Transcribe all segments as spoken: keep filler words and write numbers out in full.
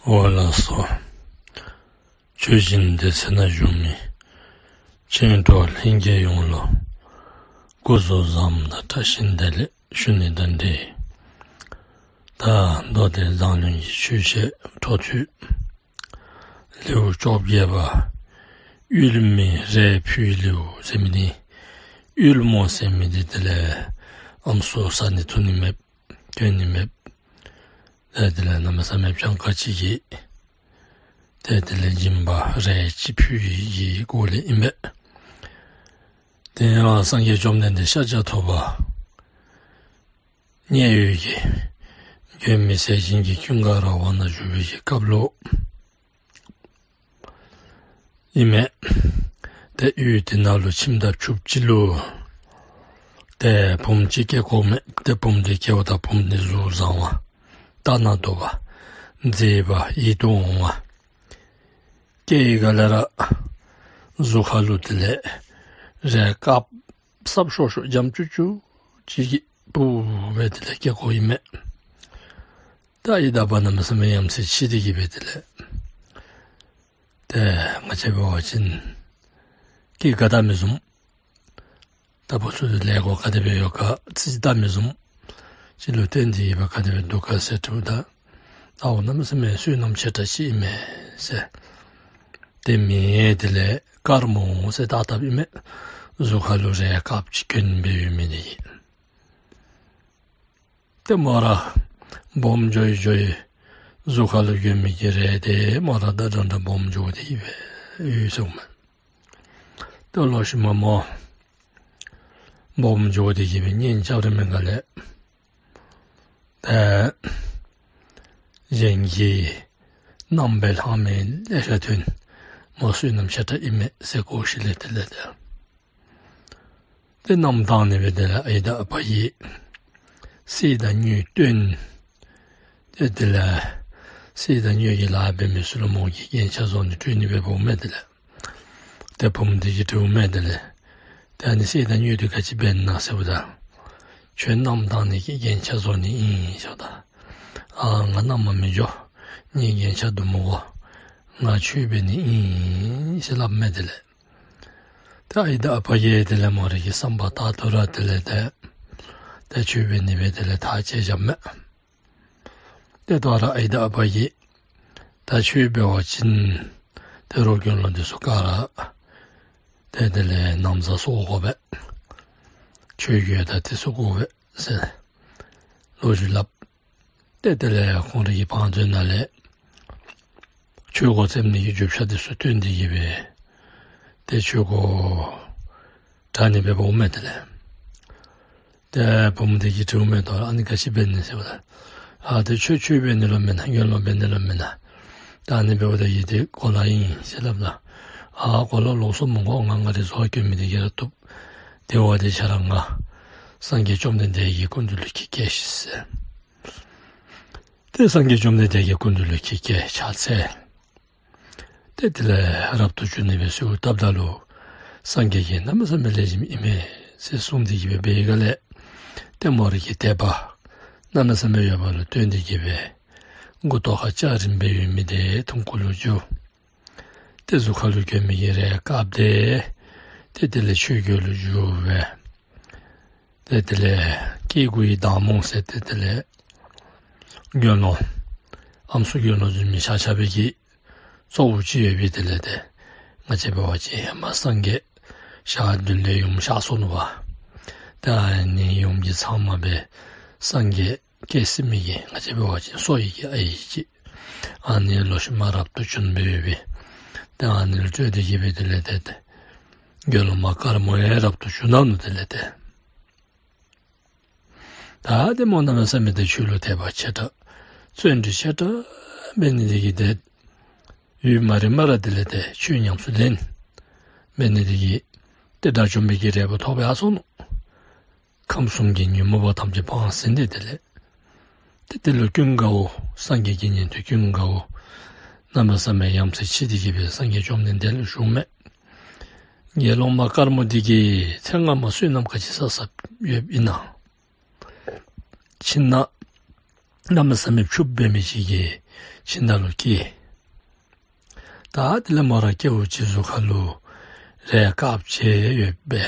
འོ་ལགས་སོ། ཆོས་སྦྱིན་སྡེ་ཚན་ནང་བཞུགས་མི་ཆོས་གྲོགས་ལྷན་རྒྱས་ཡོངས་ལུ་སྐུ་གཟུགས་བཟང་དང་བཀྲ་ཤིས་བདེ་ལེགས་ཞུ་ནི་དང་འབྲེལ། ད་མདོ་སྡེ་མཛངས་བླུན་གྱི་ཆོས་བཤད་འཕྲོ་མཐུད། ལེའུ་བཅོ་བརྒྱད་པ། དབུལ་མོའི་རས་ཕུལ་ལེའུ་ཟེར་མི་འདི། དབུལ་མོ་ཟེར་མི་འདི་དེ་ལས་ཨམ་སྲུ་ཟ་ནི་འཐུང་ནི་མེདཔ་གྱོན་ནི་མེདཔ། ཨེ་དེ་ལས་གནམ་མེད་ས་མེད་སྤྱང་ཀ་ཅིག་གིས་ཏེ་དེ་ལས་སྦྱིན་པ་རས་ཅིག་ཕུལ་ཡི་གི་སྐོར་ལས་ཨིན་པས། དེ་ཡང་སངས་རྒྱས་བཅོམ་ལྡན་འདས་ཤཱཀྱ་ཐུབ་པ་མཉན་ཡོད་ཀྱི་མགོན་མེད་ཟས་སྦྱིན་གྱི་ཀུན་དགའ་ར་བ་ནང་བཞུགས་པའི་གི་སྐབས་ལུ་ཨིན་མས། ཏེ་ཡུལ་དེ་ནང་ལུ་ཁྱིམ་བདག་ཕྱུགཔོ་ཅིག་ལུ་ཏེ་བུམོ་ཅིག་སྐྱེས་སྐྱེསཔ་མས། ཏེ་བུམོ་དེ་སྐྱེསཔ་ད་བུམོ་དེ་གཟུགས་བཟང་བ། ལྟ་ན་སྡུག་པ། མཛེས་པ། ཡིད་དུ་འོང་བ། སྐྱེས་ཡི་ག་ལས་ར་གཟུགས་ཁ་ལུ་དེ་ལས་རས་དཀརཔོ་སྲབ་ཤོག་ཤོག་འཇམ་ཅུག་ཅུ་ཅིག་གིས་སྤུར་སྦེ་དེ་ལས་སྐྱེས་སྐྱེསཔ་ཨིན་མས། ད་ཨའི་དང་ཨ་པ་གནམ་མེད་ས་མེད་ཡ་མཚན་ཆེ་སྟེ་གིས་སྦེ་དེ་ལས་ཏེ་ང་བཅས་འབད་བ་ཅིན་སྐྱེས་ག་ད་མི་བཟུམ། ད་ཕོ་ཚུ་ལས་སྒོ་ག་དེ་སྦེ་ཡོད་ག་རྩིས་ད་མི་བཟུམ། ཅིག་ལུ་བརྟེན་ཏེ་གིས་སྦེ་ག་དེ་སྦེ་འདུག་ག་ཟེར་དྲིཝ་ད། ཨའོ་གནམ་མེད་ས་མེད་བསོད་ནམས་ཆེ་དྲགས་ཅིག་ཨིན་མས་ཟེར། ཏེ་མིང་དེ་ལས་དཀར་མོ་ཟེར་བཏགས་བཏགསཔ་ཨིན་མས། གཟུགས་ཁ་ལུ་རས་དཀརཔོ་ཅིག་གྱོན་སྦེ་ཡོད་མི་དེ་གིས། ཏེ་མོ་ར་སྦོམ་འགྱོ་ཡི་འགྱོ་ཡི་གཟུགས་ཁ་ལུ་གྱོན་མི་གི་རས་དེ་མོ་ར་ད་འདྲ་འདྲ་སྦོམ་འགྱོ་སྟེ་གིས་སྦེ་ཡོད་ཟེརཝ་མས། ཏེ་ལོག་ཤུལ་མ་མོ་སྦོམ་འགྱོ་སྟེ་གིས་སྦེ་གཉེན་རྐྱབ་རན་མི་སྒང་ལས་ཏེ་གཞན་གྱི་མནའམ་སྦེ་ལྷང་མི་ལེ་ཤ་ཐོན། མོ་བསོད་ནམས་ཆེ་དྲགས་ཨིན་མས་ཟེར་གོ་ཞིནམ་ལས་དེ་ལས་ཏེ་ཏེ་མནའམ་བཏང་ནི་སྦེ་དེ་ལས་ཨའི་དང་ཨ་པ་གིས་གསེར་དང་དངུལ་བཏོན། ཏེ་དེ་ལས་གསེར་དང་དངུལ་གྱི་ལཱ་འབད་མི་ཚུ་ལུ་མོ་གིས་རྒྱན་ཆ་བཟོ་ནི་སྤྲོད་ནི་སྦེ་འབོཝ་མས། དེ་ལས་ཏེ་བུམོ་དེ་གིས་དྲིཝ་མས། དེ་ལས་ཏེ་ཨ་ནི་གསེར་དང་དངུལ་དེ་ག་ཅི་འབད་ནི་ཨིན་ན་ཟེརཝ་ད། ཁྱོད་མནའམ་བཏང་ནི་གི་རྒྱན་ཆ་བཟོ་ནི་ཨིན་ཟེརཝ་ད། ཨ་ང་མནའམ་མི་འགྱོ། ངེའི་རྒྱན་ཆ་བསྡུ་མི་དགོ། ང་ཆོས་འབད་ནི་ཨིན་ཟེར་སླབ་མས། དེ་ལས་ཏེ་ཨའི་དང་ཨ་པ་གིས་དེ་ལས་མོ་རའི་གི་བསམ་པ་ལྟར་དུ་ར་དེ་ལས་ཏེ་ཏེ་ཆོས་འབད་ནི་སྦེ་དེ་ལས་ཐག་བཅད་བཞགཔ་མས། ཏེ་ད་རུང་ཨའི་དང་ཨ་པ་གིས་ད་ཆོས་འབད་བ་ཅིན་ད་རུང་དགེ་སློང་འདི་ཚུ་ག་ར་ཏེ་དེ་ལས་ན་བཟའ་གསོལ་དགོ་པས། ཆོས་གོས་དང་དེ་ཚུ་དགོ་པས་ཟེར་ལོ་རྒྱུས་སླབ། ཏེ་དེ་ལས་ཁོང་རའི་གི་བང་མཛོད་ནང་ལས་ཆོས་གོས་བཙེམ་ནི་གི་རྒྱུ་ཆ་དེ་ཚུ་བཏོན་ཏེ་གིས་སྦེ་ཏེ་ཆོས་གོས་དྲ་ནི་སྦེ་འབོཝ་མས། དེ་ལས་ཏེ་བུམོ་དེ་གིས་དྲིཝ་མས། ད་རུང་ཨ་ནི་ག་ཅི་འབད་ནི་ཟེརཝ་ད། ཨ་ཏེ་ཁྱོད་ཆོས་འབད་ནི་ལུ་མེན་ན། དགེ་སློང་འབད་ནི་ལུ་མེན་ན། ད་ཨ་ནི་འབདཝ་ད་ཡིད་དེ་གོ་ལ་ཨིན་ཟེར་སླབ་ད། ཨ་གོ་ལ་ལོགས་སུ་མི་དགོ། ང་ང་རའི་གཟུགས་ཁར་གྱོན་མི་དེ་གིས་ར་བཏུབ། དེ་བ་དེ་ཁྱོད་ར་ང་སངས་རྒྱས་བཅོམ་ལྡན་འདས་ཀྱི་སྐུ་མདུན་ལུ་འཁྱིད་གེ་ཟེར། ཏེ་སངས་རྒྱས་བཅོམ་ལྡན་འདས་ཀྱི་སྐུ་མདུན་ལུ་འཁྱིད་གེ་ཕྱག་འཚལ། ཏེ་དེ་ལས་རབ་ཏུ་བྱུང་ནི་སྦེ་གསོལཝ་བཏབ་ད་ལུ་སངས་རྒྱས་ཀྱིས་གནམ་མེད་ས་མེད་ལེགས་ཤོམ་ཨིན་མས་ཟེར་གསུངས་ཏེ་གིས་སྦེ་འབད་བའི་སྒང་ལས་ཏེ་མོ་རའི་གི་དད་པ་གནམ་མེད་ས་མེད་ཡོད་པ་ལུ་བརྟེན་ཏེ་གིས་སྦེ་མགུ་ཏོ་ཁར་སྐྱ་རིངམོ་སྦེ་ཡོད་མི་དེ་ཐུང་ཀུ་ལུ་འགྱུར། ཏེ་གཟུགས་ཁ་ལུ་གྱོན་མི་གི་རས་དཀརཔོ་དེ་ཏེ་དེ་ལས་ཆོས་གོས་ལུ་འགྱུར་སྦེ། ཏེ་དེ་ལས་སྐྱེ་དགུའི་བདག་མོ་ཟེར་ཏེ་དེ་ལས་དགེ་སློང་ཨམ་སྲུ་དགེ་སློང་བཟུམ་མའི་ཤ་ཆ་སྦེ་གི་གཙོ་བོ་ཅིག་ཡོད་པའི་དེ་ལས་ཏེ་ང་བཅས་འབད་བ་ཅིན་ཧེ་མ་སངས་རྒྱས་ཞག་བདུན་ལས་ཡུམ་གཤགས་སོ་ནུག་པ། ཏེ་ཨ་ནི་ཡུམ་གྱི་ཚབ་མ་སྦེ་སངས་རྒྱས་སྐྱེ་ཟེར་མི་གི་ང་བཅས་འབད་བ་ཅིན་གསོ་བའི་གི་ཨའི་ཅིག་ཨ་ནི་ལོག་ཤུལ་མ་རབ་ཏུ་བྱུང་སྦེ་ཡོད་པའི་ཏེ་ཨ་ནི་ལུ་སྤྲོད་དེ་གིས་སྦེ་དེ་ལས་ཏེ་ཏེ་དགེ་སློང་མ་དཀར་མོ་ཡང་རབ་ཏུ་བྱུང་ནུག། དེ་ལས་ཏེ་ད་ཏེ་མོ་གནམ་མེད་ས་མེད་ཏེ་ཆོས་ལུ་དད་པ་ཆེ་དྲགས་བརྩོན་འགྲུས་ཆེ་དྲགས་འབད་ནི་དེ་གིས་ཏེ་ཡུན་མ་རིངམ་ར་དེ་ལས་ཏེ་ཆོས་ཉམས་སུ་ལེན་འབད་ནི་དེ་གིས་ཏེ་དགྲ་བཅོམ་པའི་གི་འབྲས་བུ་ཐོབ་ཡར་སོ་ནུག། ཁམས་གསུམ་གྱི་ཉོན་མོངས་པ་ཐམས་ཅད་སྤངས་ཟིན་ཏེ་དེ་ལས་ཏེ་དེ་ལུ་ཀུན་དགའ་བོ་སངས་རྒྱས་ཀྱི་ཉན་ཐོས་ཀུན་དགའ་བོ་གནམ་མེད་ས་མེད་ཡ་མཚན་ཆེ་སྟེ་གིས་སྦེ་སངས་རྒྱས་བཅོམ་ལྡན་འདས་ལུ་ཞུཝ་མས། དགེ་སློང་མ་དཀར་མོ་འདི་གིས་ཚེ་སྔ་མ་བསོད་ནམས་ག་ཅི་བསགས་བསགསཔ་ཡོདཔ་ཨིན་ན། ཁྱིམ་ནང་ གནམ་མེད་ས་མེད་ཕྱུགཔོ་འབད་མི་ཅིག་གི་ཁྱིམ་ནང་ལུ་སྐྱེས། ད་དེ་ལས་མོ་ར་སྐྱེཝ་ཅིག་གཟུགས་ཁ་ལུ་རས་དཀརཔོ་ཅིག་ཡོདཔ་སྦེ།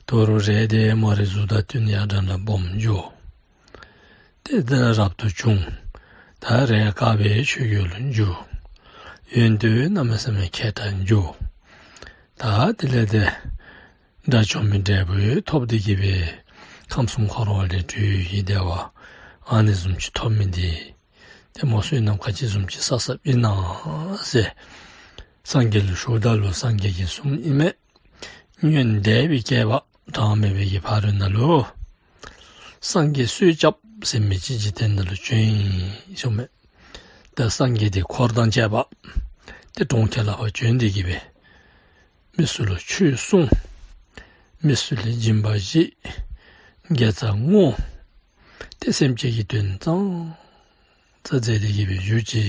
དོ་རུང་རས་དེ་མོ་རའི་གཟུགས་དང་བསྟུན་ཡར་དྲག་ནི་སྦོམ་འགྱོ། ཏེ་དེ་ལས་རབ་ཏུ་བྱུང་། ད་རས་དཀརཔོ་སྦེ་ཆོས་རྒྱལ་ལུ་འགྱུར། ཡོན་ཏན་གནམ་མེད་ས་མེད་མཁས་དྲགས་འགྱོ། ད་དེ་ལས་ཏེ་དགྲ་བཅོམ་པའི་འབྲས་བུ་ཐོབ་སྟེ་གི་སྦེ་ཁམས་གསུམ་འཁོར་བ་ལས་གྲོལ་བའི་བདེ་བ་ཨ་ནི་བཟུམ་ཅིག་ཐོབ་མི་འདི་ཏེ་མོ་བསོད་ནམས་ག་ཅི་བཟུམ་ཅིག་བསགས་བསགསཔ་ཨིན་ན་ཟེར་སངས་རྒྱས་ལུ་ཞུཝ་ད་ལུ་སངས་རྒྱས་ཀྱིས་གསུངམ་ཨིན་མས། སྔོན་འདས་པའི་བསྐལ་པ་གྲངས་མེད་པའི་གི་ཕ་རོལ་ནང་ལུ་སངས་རྒྱས་གསོལ་ཆབ་ཟེར་མི་ཅིག་འཇིག་རྟེན་ནང་ལུ་བྱོན་ཡི་ཟེར་མས། ད་སངས་རྒྱས་དེ་འཁོར་དང་བཅས་པ་ཏེ་གྲོང་ཁྱེར་ལུ་ཕར་བྱོན་ཏེ་གི་སྦེ་མི་ཚུ་ལུ་ཆོས་གསུངས། མི་ཚུ་ལས་སྦྱིན་པ་བཞེས། དགེ་རྩ་བསྔོ། ཏེ་སེམས་ཅན་གྱི་དོན་ཙང་ཙ་མཛད་དེ་གི་སྦེ་བཞུགས་ཅི་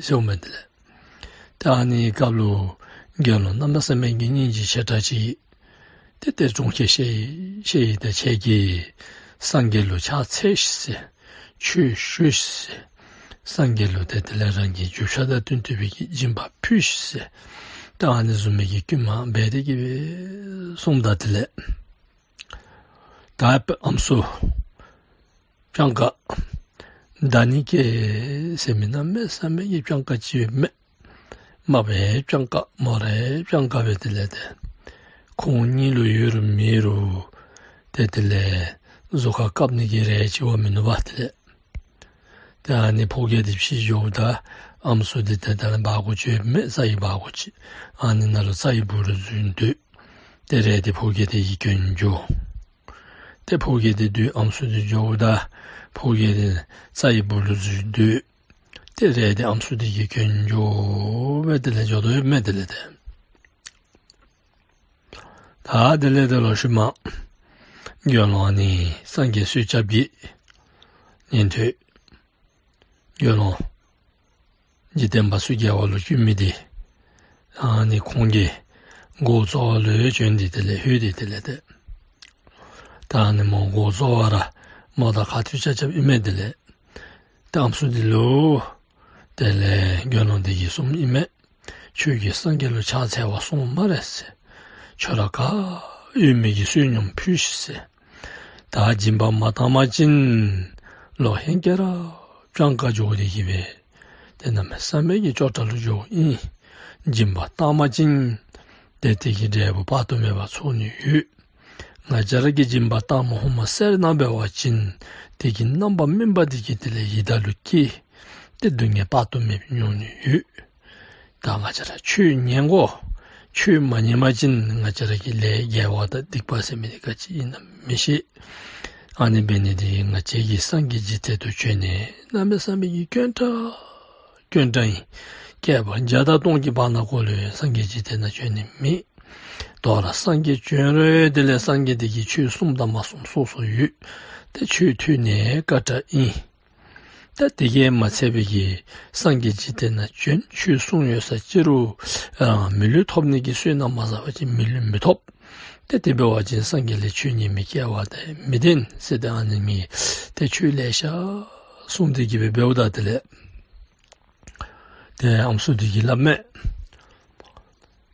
ཟེར་མས། དེ་ལས་ཏེ་ཨ་ནི་སྐབས་ལུ་དགེ་སློང་གནམ་མེད་ས་མེད་ཀྱི་སྙིང་རྗེ་ཆེ་དྲགས་ཅིག་ཏེ་ཏེ་གྲོང་ཁྱེར་ཤེས་ཡི་ཤེས་ཡི་ད་ཁྱེད་ཀྱིས་སངས་རྒྱས་ལུ་ཕྱག་འཚལ་ཤིག་ཟེར། ཆོས་ཞུ་ཤིག་ཟེར། སངས་རྒྱས་ལུ་ཏེ་དེ་ལས་རང་གི་རྒྱུ་ཆ་དང་བསྟུན་བསྟུན་པའི་གི་སྦྱིན་པ་ཕུལ་ཤིག་ཟེར། ད་ཨ་ནི་བཟུམ་མའི་གི་བསྐུལ་མ་འབད་དེ་གི་སྦེ་གསུངམ་ད་དེ་ལས་ད་ཨམ་སྲུ་སྤྱང་ཀ་ད་ནི་ཀེ་ཟེར་མི་གནམ་མེད་ས་མེད་ཀྱི་སྤྱང་ཀ་ཅིག་ཡོད་མས། རྨགཔ་སྤྱང་ཀ་མོ་ར་སྤྱང་ཀ་སྦེ་དེ་ལས་ཏེ་ཁོང་གཉིས་ལུ་ཡོད་རུང་མེད་རུང་ཏེ་དེ་ལས་གཟུགས་ཁར་བཀབ་ནི་གི་རས་ཅིག་བ་མིན་ནུག་པ། དེ་ལས་ཏེ་ཨ་ནི་ཕོ་རྒྱས་དེ་ཕྱིར་འགྱོཝ་ད་ཨམ་སྲུ་དེ་ཏེ་ད་ལས་འབག་དགོཔ་ཅིག་ཡོད་མས། རྩྭ་ཡི་འབག་དགོཔ་ཅིག། ཨ་ནི་ནང་ལུ་རྩྭ་ཡི་སྦུག་ལུ་འཛུལ་སྡོད། ཏེ་རས་དེ་ཕོ་རྒྱས་དེ་གིས་གྱོན་འགྱོ། ཏེ་ཕོ་རྒྱས་དེ་སྡོད་ཨམ་སྲུ་དེ་འགྱོཝ་ད་ཕོ་རྒྱས་དེ་རྩྭ་ཡི་སྦུག་ལུ་འཛུལ་སྡོད། ཏེ་རས་དེ་ཨམ་སྲུ་དེ་གིས་གྱོན་འགྱོ་སྦེ་དེ་ལས་འགྱོ་དོ་ཡོདཔ་མས། དེ་ལས་ཏེ་ད་དེ་ལས་ཏེ་ལོག་ཤུལ་མ་དགེ་སློང་ཨ་ནི་སངས་རྒྱས་གསོལ་ཆབ་ཀྱི་ཉན་ཐོས་དགེ་སློང་འཇིག་རྟེན་པ་ཚུ་དགེ་བ་ལུ་བསྐུལ་མི་དེ་ཨ་ནི་ཁོང་གི་སྒོ་རྩ་བ་ལུ་བྱོན་ཏེ་དེ་ལས་ལྷོད་དེ་དེ་ལས་ཏེ་ད་ཨ་ནི་མོ་སྒོ་རྩ་བ་ར་མོ་དང་ཁ་ཐུག་རྐྱབ་རྐྱབ་ཨིན་མས། དེ་ལས་ཏེ་ཨམ་སྲུ་དེ་ལུ་དེ་ལས་དགེ་སློང་དེ་གིས་གསུངམ་ཨིན་མས། ཁྱོད་ཀྱིས་སངས་རྒྱས་ལུ་ཕྱག་འཚལ་བར་སོང་སྨ་རེ་ཟེར། ཁྱོད་ར་ག་ཡོད་མི་གི་བསོད་སྙོམས་ཕུལ་ཤིག་ཟེར། ད་སྦྱིན་པ་མ་བཏང་པ་ཅིན་ལོག་ཧེང་སྐལ་ར་སྤྱང་ཀ་འགྱོ་སྟེ་གི་སྦེ་ཏེ་གནམ་མེད་ས་མེད་ཀྱི་སྐྱོ་དྲགས་ལུ་འགྱོཝ་ཨིན། སྦྱིན་པ་བཏང་པ་ཅིན་ཏེ་དེ་གི་འབྲས་བུ་དཔག་ཏུ་མེད་པ་ཚོར་ནི་ཡོད། ང་བཅས་ར་གིས་སྦྱིན་པ་བཏངམ་ཧོ་མ་སེར་སྣ་འབད་བ་ཅིན་དེ་གི་རྣམ་པ་སྨིན་པ་དེ་གིས་དེ་ལས་ཡི་དྭགས་ལུ་སྐྱེ། ཏེ་སྡུག་བསྔལ་དཔག་ཏུ་མེད་པ་མྱོང་ནི་ཡོད། ད་ང་བཅས་ར་ཆོས་ཉན་དགོ། ཆོས་མ་ཉན་པ་ཅིན་ང་བཅས་ར་གི་ལས་དགེ་བ་དང་སྡིག་པ་ཟེར་མི་འདི་ག་ཅི་ཨིན་ན་མི་ཤེས། ཨ་ནི་འབད་ནི་དེ་གིས་ང་བཅས་ཀྱིས་སངས་རྒྱས་འཇིག་རྟེན་དུ་བྱོན་ནི་གནམ་མེད་ས་མེད་ཀྱི་དཀོན་དྲགས་དཀོན་དྲགས་ཨིན། བསྐལ་པ་བརྒྱ་དང་སྟོང་གི་བར་ན་འགོར་ལུ་སངས་རྒྱས་འཇིག་རྟེན་ནང་བྱོན་ནི་མེད། དོ་རུང་སངས་རྒྱས་བྱོན་རུང་དེ་ལས་སངས་རྒྱས་དེ་གིས་ཆོས་གསུངམ་དང་མ་གསུངམ་སོ་སོ་ཡོད། ཏེ་ཆོས་ཐོས་ནི་དཀའ་དྲགས་ཨིན། ད་དེ་གིས་མ་ཚད་པའི་གི་སངས་རྒྱས་འཇིག་རྟེན་ནང་བྱོན་ཆོས་གསུངས་ཡོད་ས་ཅི་རུང་རང་མི་ལུས་ཐོབ་ནི་གི་བསོད་ནམས་མ་བསགས་པ་ཅིན་མི་ལུས་མི་ཐོབ། ཏེ་དེ་འབད་བ་ཅིན་སངས་རྒྱས་ལས་ཆོས་ཉན་མི་སྐལ་བ་དེ་མི་བདེན་ཟེར་ཏེ་ཨ་ནི་མི་ཏེ་ཆོས་ལེ་ཤ་གསུངས་ཏེ་གི་སྦེ་འབདཝ་ད་དེ་ལས་ཏེ་ཨམ་སྲུ་དེ་གིས་སླབ་མས།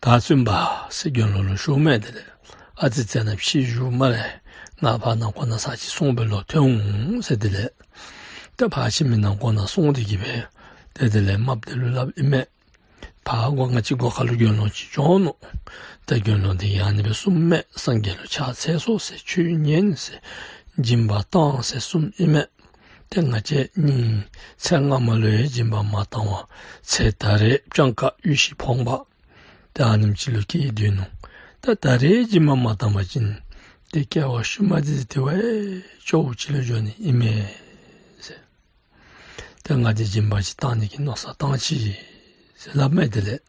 ད་བཙུན་པ་ཟེར་དགེ་སློང་ལུ་ཞུཝ་མས། དེ་ལས་ཨ་ཙི་ཙི་ནཱ་ཕྱི་བཞུགས་སྨ་རེ། ང་ཕར་ནང་ཁོག་ནང་ཚར་ཅིག་སོང་སྦེ་ལོག་ཐོན་འོང་ཟེར། དེ་ལས་ད་ཕར་ཕྱི་མི་ནང་ཁོག་ནང་སོང་སྟེ་གི་སྦེ་ཏེ་དེ་ལས་རྨགཔ་དེ་ལུ་སླབ་ཨིན་མས། ཕར་སྒོ་ང་བཅས་སྒོ་ཁ་ལུ་དགེ་སློང་ཅིག་བྱོན་ནུག། ད་དགེ་སློང་དེ་གིས་ཨ་ནི་སྦེ་གསུངམ་མས། སངས་རྒྱས་ལུ་ཕྱག་འཚལ་སོང་ཟེར་ཆོས་ཉན་ཟེར་སྦྱིན་པ་བཏང་ཟེར་གསུངམ་ཨིན་མས། ཏེ་ང་བཅས་གཉིས་ཚེ་སྔ་མ་ལུ་ཡང་སྦྱིན་པ་མ་བཏང་བར་ཚེ་ད་རེས་སྤྱང་ཀ་ཡུལ་ཤི་ཕོངས་པ་ཏེ་ཨ་ནེམ་ཅིག་ལུ་སྐྱེས་སྡོད་ནུག། ད་ད་རེས་སྦྱིན་པ་མ་བཏང་པ་ཅིན་ཏེ་སྐྱེ་བ་ཤུལ་མ་འདི་དེ་བ་སྐྱོཝ་ཅིག་ལུ་འགྱོ་ནི་ཨིན་མས་ཟེར། ཏེ་ང་འདི་སྦྱིན་པ་ཅིག་བཏང་ནི་གི་མནོ་བསམ་བཏང་ཅི་ཟེར་སླབ་མས། དེ་ལས་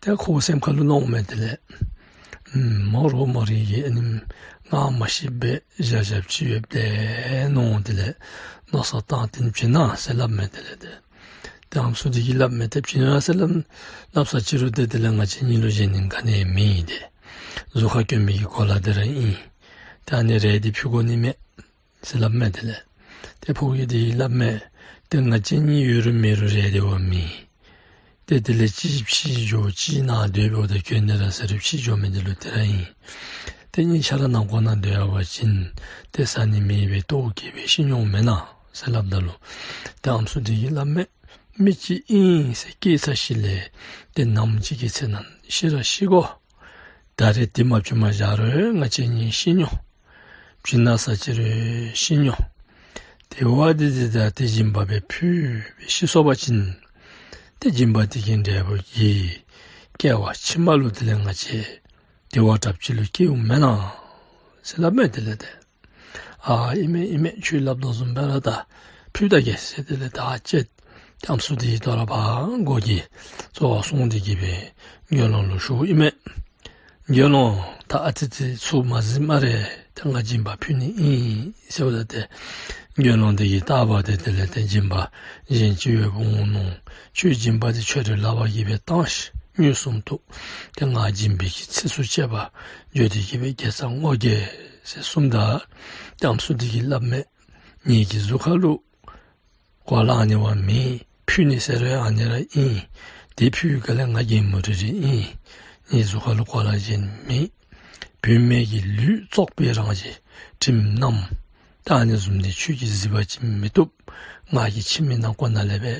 ཏེ་ཁོ་སེམས་ཁ་ལུ་མནོཝ་མས། དེ་ལས་ཨུམ་མོ་ར་མོ་རའི་གི་ཨ་ནི་ང་མ་ཤེས་པའི་བཞག་བཞགཔ་ཅིག་ཡོདཔ་འདྲས་མནོ། དེ་ལས་མནོ་བསམ་བཏང་སྟེ་བྱིན་ན་ཟེར་སླབ་མས། དེ་ལས་ཏེ་ཏེ་ཨམ་སྲུ་དེ་གིས་སླབ་མས། ཏེ་བྱིན་ན་ཟེར་སླབ་སླབ་ས་ཅི་རུང་ཏེ་དེ་ལས་ང་བཅས་གཉིས་ལུ་བྱིན་ནི་ག་ནི་མེད། ཏེ་གཟུགས་ཁར་གྱོན་མི་གི་གོ་ལ་དེ་ར་ཨིན། ཏེ་ཨ་ནི་རས་འདི་ཕུལ་དགོ་ནི་མས་ཟེར་སླབ་མས། དེ་ལས་ ཏེ་ཕོ་རྒྱས་དེ་གིས་སླབ་མས། ཏེ་ང་བཅས་གཉིས་ཡོད་རུང་མེད་རུང་རེ་འདོད་པ་མེད། ཏེ་དེ་ལས་གཅིག་ཕྱིར་འགྱོ་གཅིག་ནཱ་སྡོད་འབདཝ་ད་གྱོན་ནི་ར་ཟེར་རུང་ཕྱིར་འགྱོ་མི་འདི་ལུ་དེ་ར་ཨིན། ཏེ་གཉིས་ཆ་ར་ནང་འཁོད་ནང་སྡོད་ཡར་བ་ཅིན་ཏེ་བཟའ་ནི་མེད་པའི་ལྟོཝ་བཀྱེས་པའི་ཤི་མྱོང་མེན་ན་ཟེར་སླབ་ད་ལུ། ཏེ་ཨམ་སྲུ་དེ་གིས་སླབ་མས། མི་ཅིག་ཨིན་ཟེར་སྐྱེས་ཚར་ཞིནམ་ལས་ཏེ་ནམ་ཅིག་གི་ཚེ་ན་ཤི་ར་ཤི་དགོ། ད་རེས་འདི་མ་བྱུང་མ་བཞག་རུང་ང་བཅས་གཉིས་ཤི་མྱོང་། བྱུང་ན་ས་ཅིག་རུང་ཤི་མྱོང་། དེ་བ་འདི་ཏེ་ད་ཏེ་སྦྱིན་པ་སྦེ་ཕུལ་སྦེ་ཤི་སོང་བ་ཅིན་ཏེ་སྦྱིན་པ་འདི་གི་འབྲས་བུ་གིས་སྐྱེ་བ་ཕྱི་མ་ལུ་དེ་ལས་ང་བཅས་བདེ་བ་ཐབས་ཅིག་ལུ་སྐྱེཝ་མེན་ན་ཟེར་སླབ་མས། དེ་ལས་ཏེ་ཨ་ཨིན་མས་ཨིན་མས། ཁྱོད་སླབ་དོ་བཟུམ་སྦེ་ར་ད་ཕུལ་ད་གེ་ཟེར་དེ་ལས་ད་ཨ་ཅེ་ཨམ་སྲུ་དེ་གིས་དོ་རུང་ཕར་སྒོ་གི་རྩ་བར་སོང་སྟེ་གི་སྦེ་དགེ་སློང་ལུ་ཞུཝ་ཨིན་མས། དགེ་སློང་ད་ཨ་ཙི་ཙི་ཚུར་མ་གཟིགས་སྨ་རེ། ད་ང་སྦྱིན་པ་ཕུལ་ནི་ཨིན་ཟེརཝ་ད་ཏེ་དགེ་སློང་དེ་གིས་བལྟ་བ་ཏེ་དེ་ལས་ཏེ་སྦྱིན་པ་གཞན་ཅིག་ཡོདཔ་འོང་མནོ། ཁྱོད་སྦྱིན་པ་འདི་ཁྱོད་རའི་ལག་པར་གྱིས་སྦེ་བཏང་ཤིག། མངོན་སུམ་དུ་ཏེ་ང་སྦྱིན་པའི་གི་ཚིགས་སུ་བཅད་པ་བརྗོད་དེ་གི་སྦེ་དགེ་རྩ་བསྔོ་གེ་ཟེར་གསུངམ་ད་ཏེ་ཨམ་སྲུ་དེ་གིས་སླབ་མས། ངེ་གི་གཟུགས་ཁར་ལུ་གོ་ལ་ཨ་ནི་བ་མེད། ཕུལ་ནི་ཟེར་རུང་ཨ་ནི་ར་ཨིན། དེ་ཕུལ་བའི་སྒང་ལས་ང་གེ་མོ་རེ་རེ་ཨིན། ངེ་གི་གཟུགས་ཁར་ལུ་གོ་ལ་གཞན་མེད། བུད་མེད་ཀྱི་ལུས་བཙོག་པའི་རང་བཞིན་དྲིམ་མནམ། ད་ཨ་ནི་བཟུམ་འདི་ཁྱོད་ཀྱིས་གཟིགས་པ་ཅིན་མི་བཏུབ། ང་གིས་ཁྱིམ་གྱི་ནང་འཁོད་ནང་ལས་སྦེ་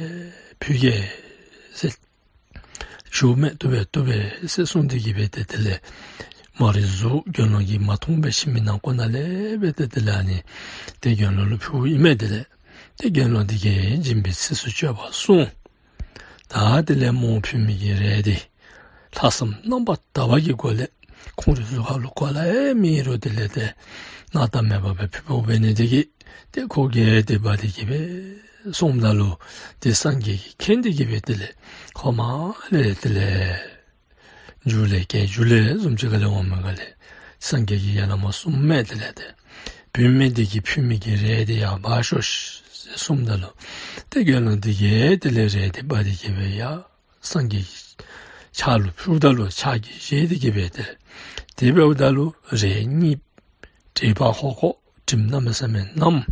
ཕུལ་གེ་ཟེར་ཞུཝ་མས། བཏུབ་པས་བཏུབ་པས་ཟེར་གསུངས་ཏེ་གི་སྦེ་ཏེ་དེ་ལས་མོ་རའི་གཟུགས་དགེ་སློང་གིས་མ་མཐོང་པའི་ཁྱིམ་གྱི་ནང་འཁོད་ནང་ལས་སྦེ་ཏེ་དེ་ལས་ཨ་ནི་ཏེ་དགེ་སློང་ལུ་ཕུལཝ་ཨིན་མས། དེ་ལས་ཏེ་དགེ་སློང་དེ་གིས་སྦྱིན་པའི་ཚིགས་སུ་བཅད་པ་གསུངས། ད་དེ་ལས་མོ་ཕུལ་མི་གི་རས་དེ་ལྷག་བསམ་རྣམ་པར་དག་པ་གི་སྒོ་ལས་ཁོང་རའི་གཟུགས་ཁར་ལུ་གོ་ལ་ཡང་མེད་རུང་དེ་ལས་ཏེ་སྣང་དག་མེད་པར་སྦེ་ཕུལ་བ་འབད་ནི་དེ་གིས་ཏེ་ཁོ་གིས་དེ་འབག་སྟེ་གི་སྦེ་སོངམ་ད་ལུ་ཏེ་སངས་རྒྱས་ཀྱིས་མཁྱེན་ཏེ་གི་སྦེ་དེ་ལས་ཁོ་མར་ལས་དེ་ལས་རྒྱུག་ལས་སྐད་རྒྱུག་ལས་བཟུམ་ཅིག་ཁ་ལས་འོང་མི་ཁ་ལས་སངས་རྒྱས་ཀྱིས་ཡར་ལས་མར་གསུངམ་མས། དེ་ལས་ཏེ་བུད་མེད་དེ་གིས་ཕུལ་མི་གི་རས་དེ་ཡར་འབག་ཤོག་ཟེར་གསུངམ་ད་ལུ་ཏེ་དགེ་སློང་དེ་གིས་དེ་ལས་རས་དེ་འབག་སྟེ་གི་སྦེ་ཡར་སངས་རྒྱས་ཀྱི་ཕྱག་ལུ་ཕུལཝ་ད་ལུ་ཕྱག་གིས་བཞེས་ཏེ་གི་སྦེ་ཏེ་དེ་འབདཝ་ད་ལུ་རས་གཉིས་དྲེག་པ་ཧོ་ཁོག་དྲིམ་གནམ་མེད་ས་མེད་མནམ།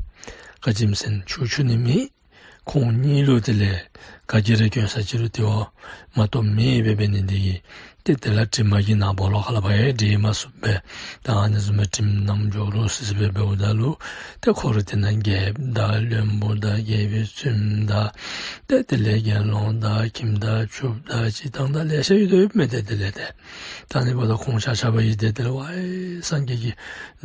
ག་ཅི་སྨོ་ཟེར་ན་ཆུ་འཁྱུ་ནི་མེད། ཁོང་གཉིས་ལུ་དེ་ལས་ག་གིས་ར་གྱོན་ས་ཅིག་རུང་དེ་བ་མ་གཏོགས་མེདཔ་འབད་ནི་དེ་གིས་ཏེ་དེ་ལས་དྲི་མ་གིས་ནཱ་སྦོ་ལོགས་ཁ་ལས་ཕར་ཡང་འདྲེས་མ་ཚུགསཔ་སྦེ་ད་ཨ་ནི་བཟུམ་སྦེ་དྲིམ་མནམ་འགྱོ་རོ་སི་སི་སྦེ་འབདཝ་ད་ལུ་ཏེ་ཁོ་རའི་དེ་ནང་རྒྱལཔོ་དང་བློན་པོ་དང་རྒྱལ་པོའི་བཙུནམོ་དང་ཏེ་དེ་ལས་དགེ་སློང་དང་ཁྱིམ་བདག་ཕྱུགཔོ་དང་སྤྱིར་བཏང་དང་ལེ་ཤ་ཡོད་དོ་ཡོདཔ་མས། ཏེ་དེ་ལས་ཏེ་ད་ཨ་ནི་འབདཝ་ད་ཁོང་ཆ་ཁྱབ་ཡང་ཏེ་དེ་ལས་ཝའི་སངས་རྒྱས་ཀྱིས་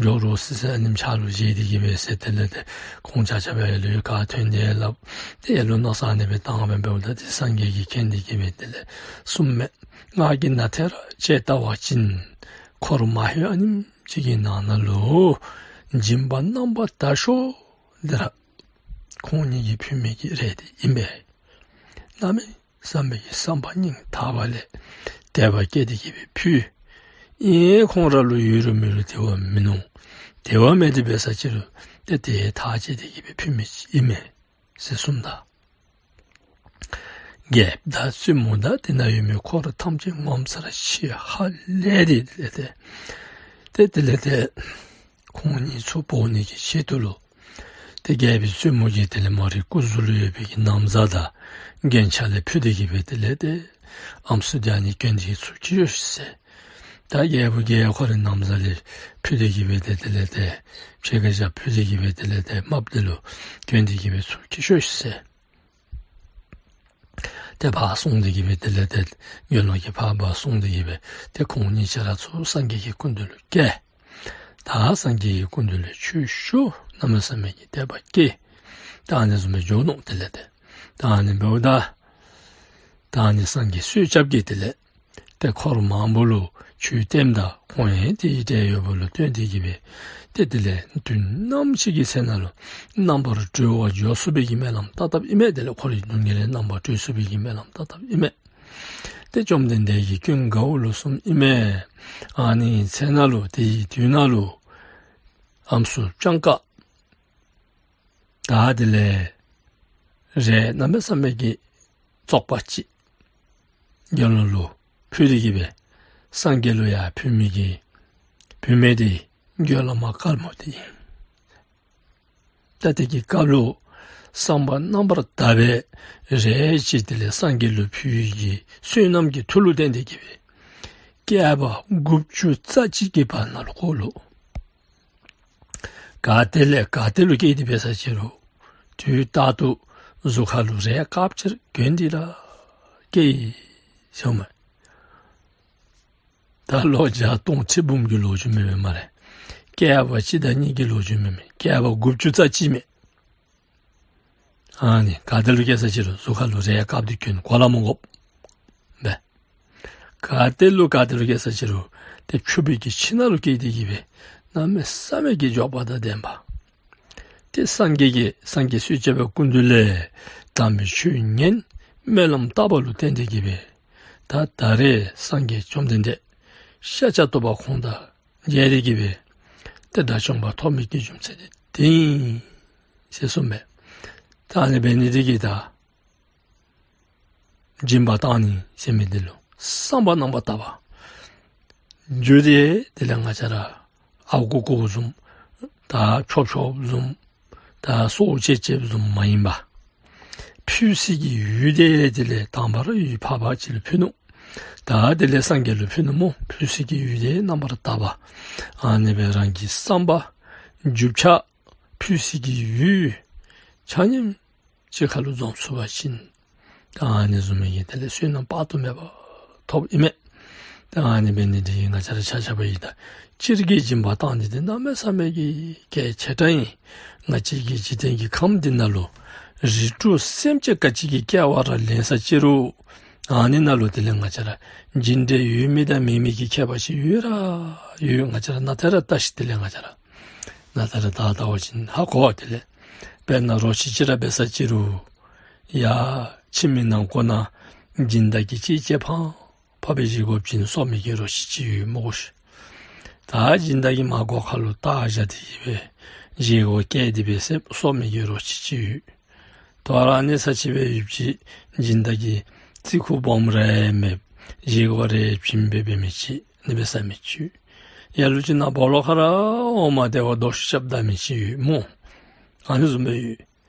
འགྱོ་རོ་སི་སི་ཨ་ནེམ་ཕྱག་ལུ་བཞེས་ཏེ་གི་སྦེ་ཟེར་དེ་ལས་ཏེ་ཁོང་ཆ་ཁྱབ་ཡང་ལུ་ཡང་ཁ་ཐོན་ཏེ་སླབ། ཏེ་ཡང་ལུ་མནོ་བསམ་ཨ་ནི་སྦེ་བཏང་སྦེ་འབདཝ་ད་ཏེ་སངས་རྒྱས་ཀྱིས་མཁྱེན་ཏེ་གི་སྦེ་དེ་ལས་གསུངམ་མས། ང་གིས་ནཱ་ཐད་ར་ཅིག་བལྟ་བ་ཅིན་འཁོར་མ་ཧེ་ཨ་ནེམ་ཅིག་གི་ནང་ན་ལུ་སྦྱིན་པ་རྣམ་པར་དག་ཤོས་འདི་ར་ཁོང་གཉིས་ཀྱིས་ཕུལ་མི་གི་རས་དེ་ཨིན་པས། གནམ་མེད་ས་མེད་ཀྱི་བསམ་པ་སྙིང་ཐག་པ་ལས་དད་པ་སྐྱེས་ཏེ་གི་སྦེ་ཕུལ། ཨིན་ཁོང་ར་ལུ་ཡོད་རུང་མེད་རུང་དེ་བ་མིན་ནུག། དེ་བ་མེད་དེ་འབད་ས་ཅིག་རུང་ཏེ་དེ་ཐག་བཅད་དེ་གི་སྦེ་ཕུལ་མི་ཅིག་ཨིན་མས་ཟེར་གསུངམ་ད་རྒྱལཔོ་དང་བཙུནམོ་དང་དེ་ནང་ཡོད་མི་འཁོར་ཐམས་ཅད་ངོ་མཚར་ཆེ་ཧ་ལས་ཏེ་དེ་ལས་ཏེ་ཏེ་དེ་ལས་ཏེ་ཁོང་གཉིས་ཚུར་འབོ་ནི་གི་ཆེད་དུ་ལུ་ཏེ་རྒྱལ་པོའི་བཙུནམོ་གིས་དེ་ལས་མོ་རའི་སྐུ་གཟུགས་ལུ་ཡོད་པའི་གི་ན་བཟའ་དང་རྒྱན་ཆ་ལས་ཕུད་དེ་གི་སྦེ་དེ་ལས་ཏེ་ཨམ་སྲུ་དེ་ཨ་ནི་གྱོན་ཏེ་ཚུར་འཁྱིད་ཤོག་ཤིག་ཟེར། ད་རྒྱལ་པོ་གིས་ཁོ་རའི་ན་བཟའ་ལས་ཕུད་དེ་གི་སྦེ་ཏེ་དེ་ལས་ཏེ་ཕྱེད་ཀ་ཞག་ཕུད་དེ་གི་སྦེ་དེ་ལས་ཏེ་རྨགཔ་དེ་ལུ་གྱོན་ཏེ་གི་སྦེ་ཚུར་འཁྱིད་ཤོག་ཤིག་ཟེར། ཏེ་ཕར་སོང་སྟེ་གི་སྦེ་དེ་ལས་ཏེ་དགེ་སློང་གིས་ཕར་ཕར་སོང་སྟེ་གི་སྦེ་ཏེ་ཁོང་གཉིས་ཆ་ར་ཚུར་སངས་རྒྱས་ཀྱི་སྐུ་མདུན་ལུ་བསྐྱལ། ད་སངས་རྒྱས་ཀྱི་སྐུ་མདུན་ལུ་ཆོས་ཞུ། གནམ་མེད་ས་མེད་ཀྱི་དད་པ་སྐྱེས། ད་ཨ་ནི་བཟུམ་སྦེ་འགྱོ་ནུག། དེ་ལས་ཏེ་ད་ཨ་ནི་འབདཝ་ད་ད་ཨ་ནི་སངས་རྒྱས་གསོལ་རྒྱབ་ཀྱིས་དེ་ལས་ཏེ་འཁོར་མང་པོ་ལུ་ཆོས་སྟོནམ་ད་ཁོང་ཡང་དེའི་གྲས་ཡོདཔ་ལུ་བརྟེན་ཏེ་གི་སྦེ་ཏེ་དེ་ལས་དུས་ནམ་ཞིག་གི་ཚེ་ན་ལུ་རྣམ་པར་གྲོལ་བར་འགྱུར་ཚུགས་པའི་གི་སྨོན་ལམ་བཏབ་བཏབཔ་ཨིན་མས། དེ་ལས་འཁོར་བའི་སྡུག་བསྔལ་ལས་རྣམ་པར་གྲོལ་ཚུགས་པའི་གི་སྨོན་ལམ་བཏབ་བཏབཔ་ཨིན་མས། ཏེ་བཅོམ་ལྡན་འདས་ཀྱིས་ཀུན་དགའ་བོ་ལུ་གསུངམ་ཨིན་མས། ཨ་ནི་ཚེ་ན་ལུ་དེའི་དུས་ན་ལུ་ཨམ་སྲུ་སྤྱང་ཀ་ད་དེ་ལས་རས་གནམ་མེད་ས་མེད་ཀྱི་བཙོག་པ་ཅིག་དགེ་སློང་ལུ་ཕུལ་ཏེ་གི་སྦེ་སངས་རྒྱས་ལུ་ཡང་ཕུལ་མི་གི་བུད་མེད་དེ་དགེ་སློང་མ་དཀར་མོ་དེ་ཨིན། ད་དེ་གི་སྐབས་ལུ་བསམ་པ་རྣམ་པར་དག་པའི་རས་ཅིག་དེ་ལས་སངས་རྒྱས་ལུ་ཕུལ་བའི་གི་བསོད་ནམས་ཀྱི་མཐུ་ལུ་བརྟེན་ཏེ་གི་སྦེ་བསྐལ་པ་དགུ་བཅུ་རྩ་གཅིག་གི་བར་ན་ལུ་ཁོ་ལུ་ག་ཏེ་ལས་ག་ཏེ་ལུ་སྐྱེས་ཏེ་འབད་ས་ཅི་རུང་དུས་རྟག་ཏུ་གཟུགས་ཁ་ལུ་རས་དཀརཔོ་ཅིག་གྱོན་ཏེ་ར་སྐྱེས་ཡི་ཟེརཝ་མས། ད་ལོ་བརྒྱ་སྟོང་ཁྲི་འབུམ་གྱི་ལོ་རྒྱུས་མེན་མས་སྨ་རེ། བསྐལ་པ་གཅིག་དང་གཉིས་ཀྱི་ལོ་རྒྱུས་མེན་མས། བསྐལ་པ་དགུ་བཅུ་རྩ་གཅིག་མས། ཨ་ནི་ག་ཏེ་ལུ་སྐྱེས་ས་ཅི་རུང་གཟུགས་ཁ་ལུ་རས་དཀརཔོ་འདི་གྱོན་གོ་ལ་མི་དགོ་པས། ག་ཏེ་ལུ་ག་ཏེ་ལུ་སྐྱེས་ས་ཅི་རུང་ཏེ་ཕྱུག་པའི་གི་ཁྱིམ་ནང་ལུ་སྐྱེས་ཏེ་གི་སྦེ་གནམ་མེད་ས་མེད་ཀྱི་འབྱོར་པ་དང་ལྡན་པ། ཏེ་སངས་རྒྱས་ཀྱིས་སངས་རྒྱས་སྲས་བཅས་པའི་སྐུ་མདུན་ལས་དམ་པའི་ཆོས་ཉན། སྨོན་ལམ་བཏབ་པ་ལུ་བརྟེན་ཏེ་གི་སྦེ་ད་ད་རེས་སངས་རྒྱས་བཅོམ་ལྡན་འདས་ཤཱཀྱ་ཐུབ་པ་ཁོང་དང་མཇལ་ཏེ་གི་སྦེ་ཏེ་དགྲ་བཅོམ་པ་ཐོབ་མི་གི་རྒྱུ་མཚན་དེ་དེ་ཨིན་ཟེར་གསུངས་པས། ད་ཨ་ནི་འབད་ནི་དེ་གིས་ད་སྦྱིན་པ་བཏང་ནི་ཟེར་མི་འདི་ལུ་བསམ་པ་རྣམ་པར་དག་པ། རྒྱུ་དེ་དེ་ལས་ང་བཅས་ར་ཨརཝ་རྐུ་རྐུཝ་བཟུམ་ད་འཕྱོག་འཕྱོགཔ་བཟུམ་ད་སྲོག་བཅད་བཅདཔ་བཟུམ་མ་ཨིན་པས། ཕུལ་སའི་གི་ཡུལ་དེ་དེ་ལས་དང་པ་ར་ཡུལ་འཕགས་པ་ཅིག་ལུ་ཕུལ་ནུག། ད་དེ་ལས་སངས་རྒྱས་ལུ་ཕུལ་ནུག་སྨོ། ཕུལ་སའི་གི་ཡུལ་དེ་རྣམ་པར་དག་པ། ཨ་ནི་སྦེ་རང་གི་བསམ་པ་རྒྱུ་ཆ་ཕུལ་སའི་གི་ཡུལ་ཆ་མཉམ་གཅིག་ཁར་ལུ་འཛོམས་ཚུགས་པ་ཅིན་ད་ཨ་ནི་བཟུམ་མའི་གི་དེ་ལས་བསོད་ནམས་དཔག་ཏུ་མེད་པ་ཐོབ་ཨིན་མས། ད་ཨ་ནི་འབད་ནི་དེ་གིས་ང་བཅས་ར་ཆ་ཁྱབ་ཡང་ད་སྤྱིར་གྱི་སྦྱིན་པ་བཏང་ནི་དེ་གནམ་མེད་ས་མེད་ཀྱི་གལ་ཆེ་དྲགས་ཨིན། ང་བཅས་ཀྱི་འཇིག་རྟེན་གྱི་ཁམས་འདི་ནང་ལུ་རིགས་དྲུག་སེམས་ཅན་ག་ཅི་གི་སྐྱེ་བ་ར་ལེན་ས་ཅི་རུང་ཨ་ནི་ནང་ལུ་དེ་ལས་ང་བཅས་ར་སྦྱིན་འབྲས་ཡོད་མི་དང་མེད་མི་གི་ཁྱད་པར་ཅིག་ཡོད་ར་ཡོད། ང་བཅས་ར་ནཱ་ཏེ་ར་བལྟ་ཤིག། དེ་ལས་ང་བཅས་ར་ནཱ་ཏེ་ར་བལྟ་བལྟ་བ་ཅིན་ཧ་གོ། དེ་ལས་དཔེར་ན་རོ་ཁྱི་ཅིག་ར་འབད་ས་ཅི་རུང་ཡ་ཁྱིམ་གྱི་ནང་འཁོད་ནང་སྦྱིན་བདག་གིས་ཅིག་ཅིག་ཕངས་ཕངས་སྦེ་བཞེས་དགོཔ་ཅིན་གསོ་མི་གི་རོ་ཁྱི་ཅིག་ཡོད་སྨོ་གོ་ཤིག། ད་སྦྱིན་བདག་གིས་མར་སྒོ་ཁ་ལུ་བཏགས་བཞག་སྟེ་གི་སྦེ་བཞེས་སྒོ་བསྐྱལ་ཏེ་སྦེ་གསོ་མི་གི་རོ་ཁྱི་ཅིག་ཡོད། དོ་རུང་ཨ་ནི་ས་ཅིག་སྦེ་ཡོདཔ་ཅིག་སྦྱིན་བདག་གིས་བརྩི་བཀུར་སྦོམ་ར་མེདཔ་བཞེས་སྒོ་ར་བྱིནམ་སྦེ་འབད་མི་ཅིག་ཨ་ནི་སྦེ་ཟ་མི་ཅིག་ཡོད། ལ་ལུ་ཅིག་ནཱ་སྦོ་ལོགས་ཁར་ར་འོངམ་ད་དོ་ཤུ་རྐྱབ་ད་མི་ཅིག་ཡོད་སྨོ། ཨ་ནི་བཟུམ་སྦེ་ཡོད།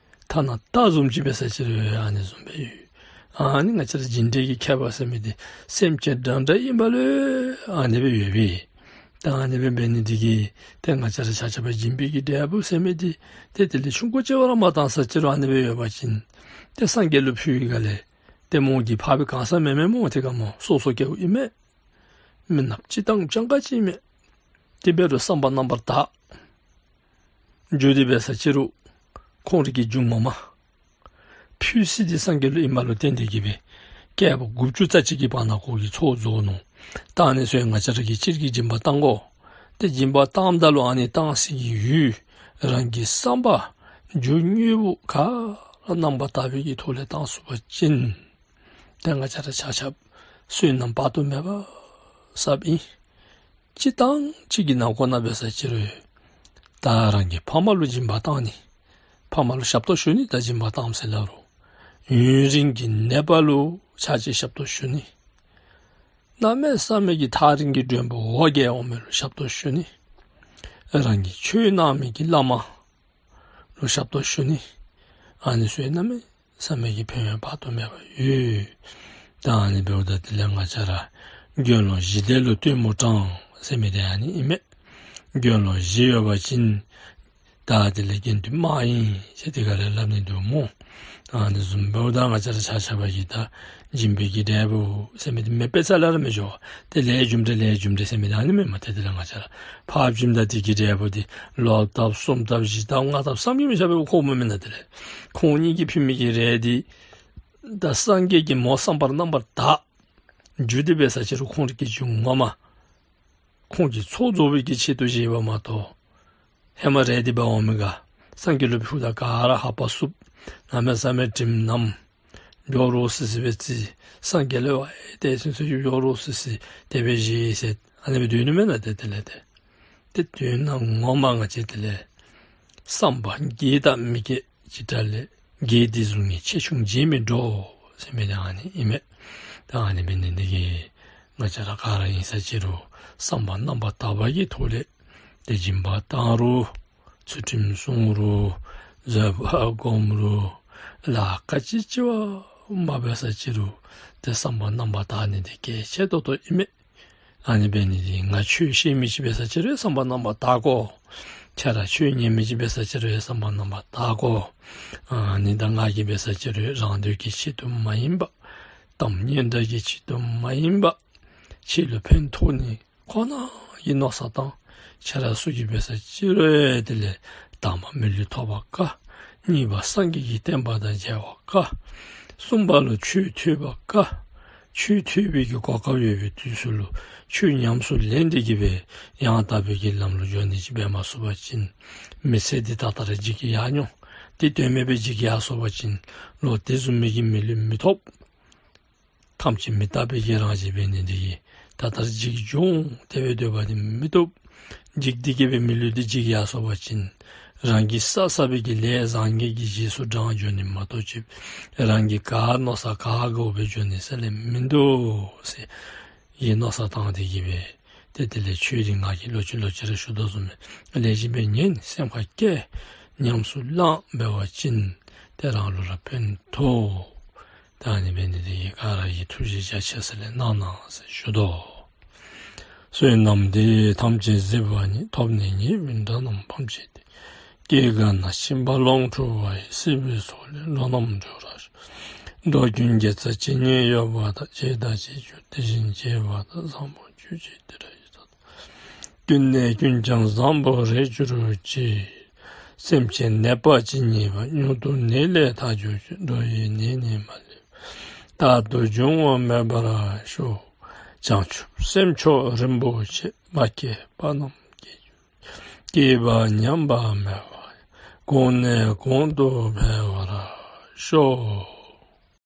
ཐ་ན་རྟ་བཟུམ་ཅིག་འབད་ས་ཅི་རུང་ཨ་ནི་བཟུམ་སྦེ་ཡོད། ཨ་ནི་ང་བཅས་ར་སྦྱིན་འབྲས་ཀྱི་ཁྱད་པར་ཟེར་མི་འདི་སེམས་ཅན་འདྲ་འདྲ་ཨིན་པ་ལུ་ཨ་ནི་སྦེ་ཡོད་པས། ད་ཨ་ནི་སྦེ་འབད་ནི་འདི་གིས་ཏེ་ང་བཅས་ར་ཆ་ཁྱབ་སྦྱིན་པའི་གི་འབྲས་བུ་ཟེར་མི་འདི་ཏེ་དེ་ལས་ཆུང་ཀུ་ཅིག་བ་ར་མ་བཏང་ས་ཅི་རུང་ཨ་ནི་སྦེ་ཡོད་པ་ཅིན་ཏེ་སངས་རྒྱས་ལུ་ཕུལ་བའི་སྒང་ལས་ཏེ་མོ་གིས་ཕངས་པའི་གང་ཟག་མེན་མས་སྨོ། ཏེ་ག་མོ་སོ་སོ་སྐྱེ་བོ་ཨིན་མས། མི་ནགཔོ་ཅིག་དང་སྤྱང་ཀ་ཅིག་ཨིན་མས། དེ་འབད་རུང་བསམ་པ་རྣམ་པར་དག། རྒྱུ་དེ་འབད་ས་ཅི་རུང་ཁོང་རའི་གི་རྒྱུ་ངོ་མ་ཕུལ་ས་འདི་སངས་རྒྱས་ལུ་ཨིནམ་ལུ་བརྟེན་ཏེ་གིས་སྦེ་བསྐལ་པ་དགུ་བཅུ་རྩ་གཅིག་གི་བར་ན་ཁོ་གིས་ཚོགས་རྫོགས་ནུག། ད་ཨ་ནི་ཚུ་ང་བཅས་ར་གིས་སྤྱིར་གྱི་སྦྱིན་པ་བཏང་དགོ། ཏེ་སྦྱིན་པ་བཏངམ་ད་ལུ་ཨ་ནི་བཏང་སའི་གི་ཡུལ་རང་གི་བསམ་པ་རྒྱུ་དངོས་པོ་ག་ར་རྣམ་པར་དག་པའི་གི་ཐོག་ལས་བཏང་ཚུགས་པ་ཅིན་ཏེ་ང་བཅས་ར་ཆ་ཁྱབ་བསོད་ནམས་དཔག་ཏུ་མེད་པ་བསགཔ་ཨིན། སྤྱིར་བཏང་ཅིག་གི་ནང་འཁོད་ནང་འབད་ས་ཅི་རུང་ད་རང་གི་ཕམ་ལུ་སྦྱིན་པ་བཏང་ནི། ཕམ་ལུ་ཞབས་ཏོག་ཞུ་ནི། ད་སྦྱིན་པ་བཏངམ་ཟེར་སླབ་རུང་ཡུན་རིང་གི་ནད་པ་ལུ་ཕྱག་ཕྱི་ཞབས་ཏོག་ཞུ་ནི། གནམ་མེད་ས་མེད་ཀྱི་ཐག་རིང་གི་མགྲོན་པོ་འོ་བརྒྱལ་འོང་མི་ལུ་ཞབས་ཏོག་ཞུ་ནི། རང་གི་ཆོས་གནང་མི་གི་བླ་མ་ལུ་ཞབས་ཏོག་ཞུ་ནི། ཨ་ནི་ཚུ་གནམ་མེད་ས་མེད་ཀྱི་ཕན་ཡོན་དཔག་ཏུ་མེད་པ་ཡོད། ད་ཨ་ནི་འབདཝ་ད་དེ་ལས་ང་བཅས་ར་དགེ་སློང་བཞི་སྡེ་ལུ་སྟོན་མོ་དྲངས་ཟེར་མི་དེ་ཨ་ནི་ཨིན་མས། དགེ་སློང་བཞི་ཡོད་པ་ཅིན་ད་དེ་ལས་དགེ་འདུན་མ་ཨིན་ཟེར་དེ་ག་ལས་སླབ་ནི་འདུག་སྨོ། ཨ་ནི་བཟུམ་འབདཝ་ད་ང་བཅས་ར་ཆ་ཁྱབ་ཀྱིས་ད་སྦྱིན་པའི་གི་འབྲས་བུ་ཟེར་མི་དེ་མེདཔ་ཟེར་སླབ་ར་མི་ཆོག། དེ་ལས་རྒྱུ་འབྲས་ལས་རྒྱུ་འབྲས་ཟེར་མི་དེ་ཨ་ནི་མེན་མས། ཏེ་དེ་ལས་ང་བཅས་ར་ཕར་བྱིནམ་ད་དེ་གི་འབྲས་བུ་དེ་ལོག་ལྟབ་གསུམ་ལྟབ་བཞི་ལྟབ་ལྔ་ལྟབ་བསམ་གྱིས་མི་ཁྱབ་པའི་ཁོམ་མེན་ན། དེ་ལས་ཁོང་གཉིས་ཀྱིས་ཕུལ་མི་གི་རས་དེ་ད་སངས་རྒྱས་ཀྱིས་མོ་བསམ་པ་རྣམ་པར་དག། རྒྱུ་དེ་འབད་ས་ཅི་རུང་ཁོང་རའི་གི་རྒྱུ་ངོ་མ་ཁོང་གི་ཚོགས་རྫོགས་པའི་གི་ཆེད་དུ་བཞེས་པ་མ་གཏོགས་ཧེ་མ་རས་དེ་འབག་འོང་མི་ག་སངས་རྒྱས་ལུ་ཕུལཝ་ད་ག་ར་ཧ་པ་བསུབ། གནམ་མེད་ས་མེད་དྲིམ་མནམ། འགྱོ་རོགས་ཟེར་ཟེར་སྦེ་རྩིས། སངས་རྒྱས་ལུ་ཨེ་དེ་ཚུན་ཚོད་འགྱོ་རོགས་ཟེར་ཟེར་དེ་སྦེ་བཞེས་ཟེར་ཨ་ནི་སྦེ་སྡོད་ནི་མེན་ན། ཏེ་དེ་ལས་ཏེ་ཏེ་དོན་ངོ་མ་ང་བཅས་དེ་ལས་བསམ་པ་དགེ་དང་མི་དགེ་ཅིག་དྲག་ལས་དགེ་དེ་གཟུགས་བརྙན་ཆེ་ཆུང་རྗེས་མི་འགྲོ་ཟེར་མི་དེ་ཨ་ནི་ཨིན་མས། ད་ཨ་ནི་འབད་ནི་འདི་གིས་ང་བཅས་ར་ག་ར་ཨིན་ས་ཅི་རུང་བསམ་པ་རྣམ་པར་དག་པ་གི་ཐོག་ལས་ཏེ་སྦྱིན་པ་བཏང་རུང་ཚུལ་ཁྲིམས་བསྲུང་རུང་ བཟོད་པ་སྒོམ་རུང་ལཱ་ག་ཅི་ཅིག་མ་འབད་ས་ཅི་རུང་ཏེ་བསམ་པ་རྣམ་པར་དག་ནི་འདི་གལ་ཆེ་ཏོག་ཏོ་ཨིན་མས། ཨ་ནི་འབད་ནི་འདི་ང་ཆོས་ཤེས་མི་ཅིག་འབད་ས་ཅི་རུང་བསམ་པ་རྣམ་པར་དག་དགོ། ཁྱེད་ར་ཆོས་ཉན་མི་ཅིག་འབད་ས་ཅི་རུང་བསམ་པ་རྣམ་པར་དག་དགོ། ཨ་ནི་ད་ང་གིས་འབད་ས་ཅི་རུང་རང་འདོད་ཀྱི་ཆེད་དུ་མ་ཡིན་པ། གཏམ་སྙན་གྲགས་ཀྱི་ཆེད་དུ་མ་ཡིན་པ། ཕྱི་ལུ་ཕན་ཐོགས་ནི་ཁོ་ན་གི་མནོ་བསམ་བཏང་། ཁྱེད་ར་སུ་གིས་འབད་ས་ཅི་རུང་དེ་ལས་དང་པ་མི་ལུས་ཐོབ་པ་དཀའ། གཉིས་པ་སངས་རྒྱས་ཀྱི་བསྟན་པ་དང་མཇལ་བ་དཀའ། གསུམ་པ་ལུ་ཆོས་ཐོས་པ་དཀའ། ཆོས་ཐོས་པའི་གི་གོ་སྐབས་ཡོད་པའི་དུས་སུ་ལུ་ཆོས་ཉམས་སུ་ལེན་ཏེ་གི་སྦེ་ཡང་དག་པའི་གི་ལམ་ལུ་འགྱོ་ནི་ཅིག་འབད་མ་ཚུགས་པ་ཅིན་མི་ཚེ་འདི་ད་ལྟོ་ར་འཇིག་གི་ཡར་འགྱོ། དེ་དོན་མེད་པའི་འཇིག་གི་ཡར་སོང་པ་ཅིན་ལོག་དེ་བཟུམ་མའི་གི་མི་ལུས་མི་ཐོབ། ཐམས་ཅད་མི་རྟག་པའི་གི་རང་བཞིན་འབད་ནི་འདི་གིས་ད་ལྟོ་ར་འཇིག་འགྱོ་འོང་དེ་སྦེ་སྡོད་པ་འདི་མི་བཏུབ། འཇིག་སྟེ་གི་སྦེ་མི་ལུས་འདི་འཇིག་ཡར་སོང་པ་ཅིན་རང་གིས་བསགས་བསགས་པའི་གི་ལས་བཟང་ངན་གྱི་རྗེས་སུ་འབྲང་འགྱོ་ནི་མ་གཏོགས་ཅིག་རང་གིས་ག་མནོ་བསམ་ག་དགོ་པའི་འགྱོ་ནི་ཟེར་ལས་མིན་འདུག་ཟེར་གྱི་མནོ་བསམ་བཏང་སྟེ་གི་སྦེ་ཏེ་དེ་ལས་ཆོས་འདི་ང་གིས་ལོག་ཅི་ལོག་ཅི་ར་ཞུ་དོ་བཟུམ་སྦེ་ལེགས་ཤོམ་སྦེ་ཉན། སེམས་ཁར་བསྐྱེད། ཉམས་སུ་བླང་འབད་བ་ཅིན་ཏེ་རང་ལུ་ར་ཕན་ཐོགས། ད་ཨ་ནི་འབད་ནི་འདི་གིས་ག་ར་གིས་ཐུགས་རྗེ་རྒྱ་ཆེ་ས་ལས་གནང་གནང་ཟེར་ཞུ་དོ། བསོད་ནམས་འདི་ཡིས་ཐམས་ཅད་གཟིགས་པ་ཉིད། ཐོབ་ནས་ཉེས་པའི་དགྲ་རྣམས་ཕམ་བྱས་ཏེ། སྐྱེ་རྒ་ན་འཆིའི་རྦ་ཀློང་འཁྲུགས་པ་ཡི། སྲིད་པའི་མཚོ་ལས་འགྲོ་རྣམས་སྒྲོལ་བར་ཤོག། འགྲོ་ཀུན་དགེ་རྩ་ཇི་སྙེད་ཡོད་པ་དང་། བྱས་དང་བྱེད་འགྱུར་དེ་བཞིན་བྱེད་པ་དང་། བཟང་པོ་སྤྱོད་ཕྱིར་དེ་འདྲ་ཡི་མཐའ་དག། ཀུན་ནས་ཀུན་ཀྱང་བཟང་པོར་རེག་གྱུར་ཅིག། སེམས་ཅན་ནད་པ་ཇི་སྙེད་པ། མྱུར་དུ་ནད་ལས་ཐར་གྱུར་ཅིག། འགྲོ་བའི་ནད་ནི་མ་ལུས་པ། རྟག་ཏུ་འབྱུང་བ་མེད་པར་ཤོག། བྱང་ཆུབ་སེམས་མཆོག་རིན་པོ་ཆེ། མ་སྐྱེས་པ་རྣམས་སྐྱེ་གྱུར་ཅིག། སྐྱེས་པ་ཉམས་པ་མེད་པ་ཡང་། གོང་ནས་གོང་དུ་འཕེལ་བར་ཤོག།